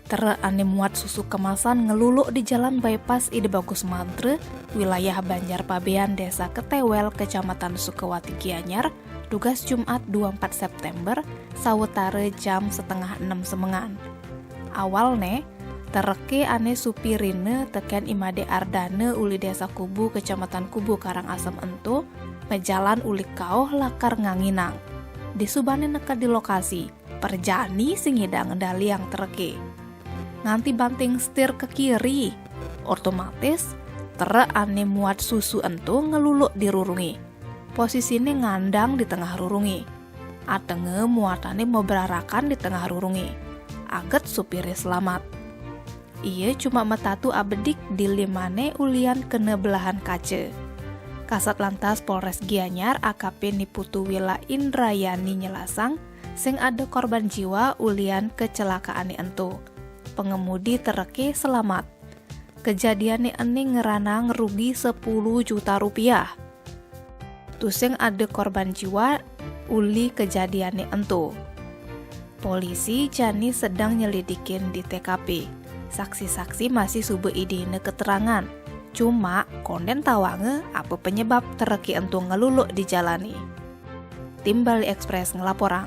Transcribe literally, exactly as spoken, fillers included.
Trek ane muat susu kemasan ngeluluk di Jalan Bypass Ida Bagus Mantra, wilayah Banjar Pabean, Desa Ketewel, Kecamatan Sukawati, Gianyar, tugas Jumat dua puluh empat September, sawetara jam setengah enam semengan. Awalne, treke ane supirine teken I Made Ardana uli Desa Kubu, Kecamatan Kubu Karangasem ento, mejalan uli kauh lakar nganginang. Disubane neked di lokasi, prajani sing ngidang ngendaliang treke. Nganti banting setir ke kiri, otomatis trek ane muat susu ento ngeluluk di rurunge. Posisine ngandang di tengah rurunge. Atenge muatane mabrarakan di tengah rurunge. Aget supire selamat. Ia cuma metatu abedik di limane ulian kena belahan kaca. Kasat Lantas Polres Gianyar, A K P Niputu Wila Indrayani, nyelasang, sing ada korban jiwa ulian kecelakaane ento. Pengemudi treke selamat. Kejadiane ene ngranang rugi sepuluh juta rupiah. Tusing ada korban jiwa uli kejadiane ento. Polisi jani sedang nyelidikin di T K P. Saksi-saksi masih suba idihne keterangan. Cuma, konden tawanga apa penyebab treke ento ngeluluk di jalane. Tim Bali Express ngelaporang.